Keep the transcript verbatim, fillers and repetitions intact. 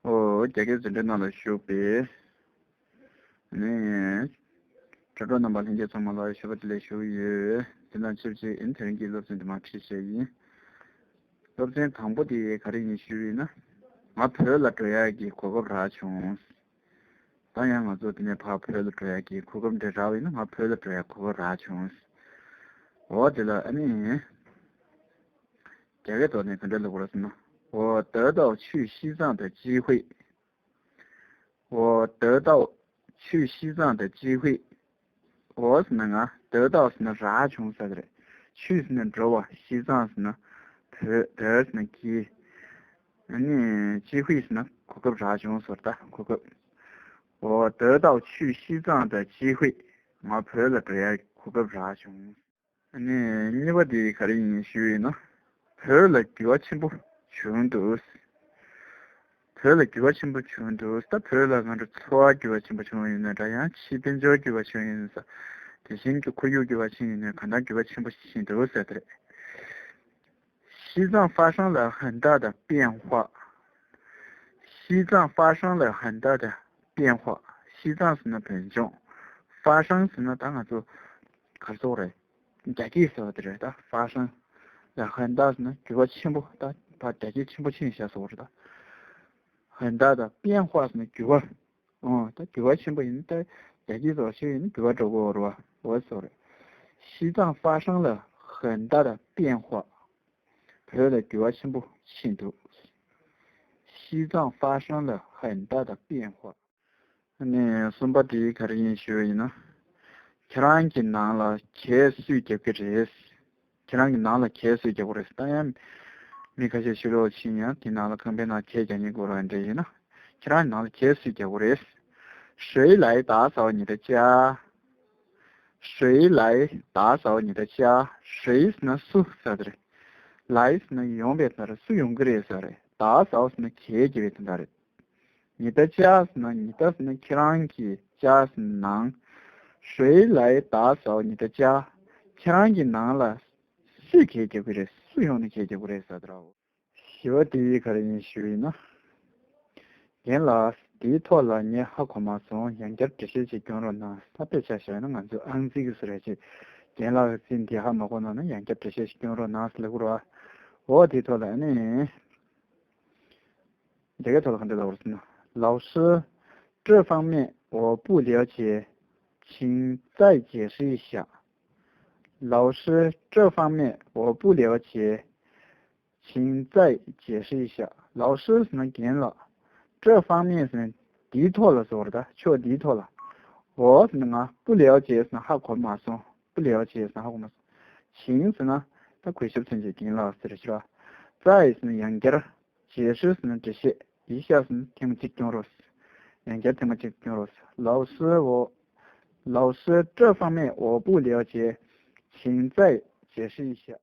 ཨོ། རྒྱ་སྐད་འཛིན་གྲྭ་ནང་ལ་ཞུགས་པའི་ནི་དྲ་གྲོགས་རྣམ་པ་ལྷན་རྒྱས་ཚང་མ་ལ་ཞུ་བ་བདེ་ལེགས་ཞུ་གི་ཡོད། དེ་དང་ཆབས་ཅིག་ཨིན་དེ་རིང་གི་སློབ་ཚན་དུ་མ་ཁྲིད་བྱས་ཡིན། སློབ་ཚན་དང་པོ་དེ་ག་རེ་ཡིན་ཞུས་ཡིན་ན། ང་བོད་ལ་འགྲོ་ཡག་གི་གོ་སྐབས་རག་བྱུང་། ད་ཡང་ང་ཚོ་དེ་ནས་ཕར་བོད་ལ་འགྲོ་ཡག་གི་གོ་སྐབས་འདི་རག་པ་ཡིན་ན་ང་བོད་ལ་འགྲོ་ཡག་གོ་སྐབས་རག་བྱུང་། འོ་དེ་ལ་ཨ་ནི། རྒྱ་སྐད་ཐོག་ནས་ག་འདྲ་ལབ་དགོས་རེད་ཟེར་ན། 我得到去西藏的机会。 我得到去西藏的机会。 འོ་ཟེར་ན་ང་། 得到 ཟེར་ན་རག་བྱུང་ཟེར་རེད། 去 ཟེར་ན་འགྲོ་བ། 西藏 ཟེར་ན་བོད། 得 ཟེར་ན་གི། ཨ་ནི་机会 ཟེར་ན་གོ་སྐབས་རག་བྱུང་ཟེར། ད་གོ་སྐབས། 我得到去西藏的机会。 ང་བོད་ལ་འགྲོ་ཡག་གོ་སྐབས་རག་བྱུང་། ཨ་ནི་གཉིས་པ་དེ་ག་རེ་ཡིན་ཞུས་ཡིན་ན། བོད་ལ་འགྱུར་བ་ཆེན་པོ་བྱུང་འདུག། བོད་ལ་འགྱུར་བ་ཆེན་པོ་བྱུང་འདུག། ད་བོད་ལ་ང་ཚོ་འཚོ་བ་འགྱུར་བ་ཆེན་པོ་བྱུང་ཡིན་ན་འདྲ། ཡང་ཕྱིའི་དཔལ་འབྱོར་འགྱུར་བ་བྱུང་ཡིན་ས། དེ་བཞིན་གྱི་ཁོར་ཡུག་འགྱུར་བ་ཕྱིན་ཡིན་ན་གང་ལྟར་འགྱུར་བ་ཆེན་པོ་ཕྱིན་འདུག་ཟེར་དེ་རེད། 西藏发生了很大的变化。 西藏发生了很大的变化。 西藏 ཟེར་ན་བོད་ལྗོངས། 发生 ཟེར་ན་ད་ང་ཚོ་ག་རེ་ཟེར་དགོས་རེད། རྒྱ་སྐད་ཟེར་བ་དེ་རེད། ད་发生了很大 ཟེར་ན་འགྱུར་བ་ཆེན་པོ། ད་ཕར་རྒྱ་སྐད་ཆེན་པོ་ཕྱིན་བཞག་ཟེར་བ་རེད་ད། 很大的变化 ཟེར་ན་འགྱུར་བ། ཨོ། ད་འགྱུར་བ་ཆེན་པོ་ཡིན་ན་ད་རྒྱ་སྐད་ཟེར་བ་ཞིག་ཡིན་ན་འགྱུར་བ་འགྲོ་གི་ཡོད་རེད་བ། འོ་ཟེར་བ་རེད། 西藏发生了很大的变化。 བོད་ལ་འགྱུར་བ་ཆེན་པོ་ཕྱིན་འདུག། 西藏发生了很大的变化。 ཨ་ནི་གསུམ་པ་དེ་ག་རེ་ཡིན་ཞུས་པ་ཡིན་ན། ཁྱེད་རང་གི་ནང་ལ་གྱད་སུས་རྒྱབ་ཀྱི་རེད། ཁྱེད་རང་གི་ནང་ལ་གྱད་སུས་རྒྱབ་ཀྱི་རེད། ད་ཡང་མི་ཁ་ཤས་ཕྱི་ལོགས་ཕྱིན་ཡང་དེ་ནང་ལ་ཁང་པའི་ནང་གྱད་རྒྱག་མཁན་དགོས་ར་འདྲ་ཡིན་ན། ཁྱེད་རང་གི་ནང་ལ་གྱད་སུས་རྒྱབ་ཀྱི་རེད། 谁来打扫你的家？ 谁来打扫你的家？ 谁 ཟེར་ན་སུ་ཟེར་དེ་རེད། 来 ཟེར་ན་ཡོང་བའི་དོན་དག་རེད། སུ་ཡོང་གི་རེད་ཟེར་རེད། 打扫 ཟེར་ན་གྱད་རྒྱག་པའི་དོན་དག་རེད། 你的家 ཟེར་ན། 你的 ཟེར་ན་ཁྱེད་རང་གི། 家 ཟེར་ན་ནང་། 谁来打扫你的家？ ཁྱེད་རང་གི་ནང་ལ་སུས་གྱད་རྒྱག་གི་རེད། སུ་ཡོང་ནས་གྱད་རྒྱག་གི་རེད་ཟེར་དེ་རེད། བཞི་པ་དེ་ག་རེ་ཡིན་ཞུས་ཡིན་ན། རྒན་ལགས། འདིའི་ཐོག་ལ་ངས་ཧ་གོ་མ་སོང་། ཡང་བསྐྱར་འགྲེལ་བཤད་ཅིག་སྐྱོན་རོགས་གནང་། ད་དཔེ་ཆ་བཞག་ན་ང་ཚོའི་ཨང་རྩིས་ཀྱི་སུ་རེད་ཅེས། རྒན་ལགས་ཀྱིས་འདི་ཧ་མ་གོ་གནང་ན་ཡང་བསྐྱར་འགྲེལ་བཤད་ཅིག་སྐྱོན་རོགས་གནང་ཟེར་ལབ་དགོས་རེད་བ། འོ་དེའི་ཐོག་ལ་ཨ་ནི། རྒྱ་སྐད་ཐོག་ལ་ག་འདྲ་ལབ་དགོས་རེད་ཟེར་ན། 老师，这方面我不了解，请再解释一下。 老师，这方面我不了解，请再解释一下。 老师 ཟེར་ན་རྒན་ལགས། 这方面 ཟེར་ན་འདིའི་ཐོག་ལ་ཟེར་བ་རེད་ད། ཕྱོགས་འདིའི་ཐོག་ལ། 我 ཟེར་ན་ང་། 不了解 ཟེར་ན་ཧ་གོ་མ་སོང་། 不了解 ཟེར་ན་ཧ་གོ་མ་སོང་། 请 ཟེར་ན་ད་གུས་ཞབས་མཚོན་བྱེད་རྒན་ལགས་ཟེར་རེད་ཤག། 再 ཟེར་ན་ཡང་བསྐྱར། 解释 ཟེར་ན་འགྲེལ་བཤད། 一下 ཟེར་ན་ཐེངས་མ་གཅིག་སྐྱོན་རོགས། ཡང་བསྐྱར་ཐེངས་མ་གཅིག་སྐྱོན་རོགས། 老师，我， 老师，这方面我不了解，请再解释一下。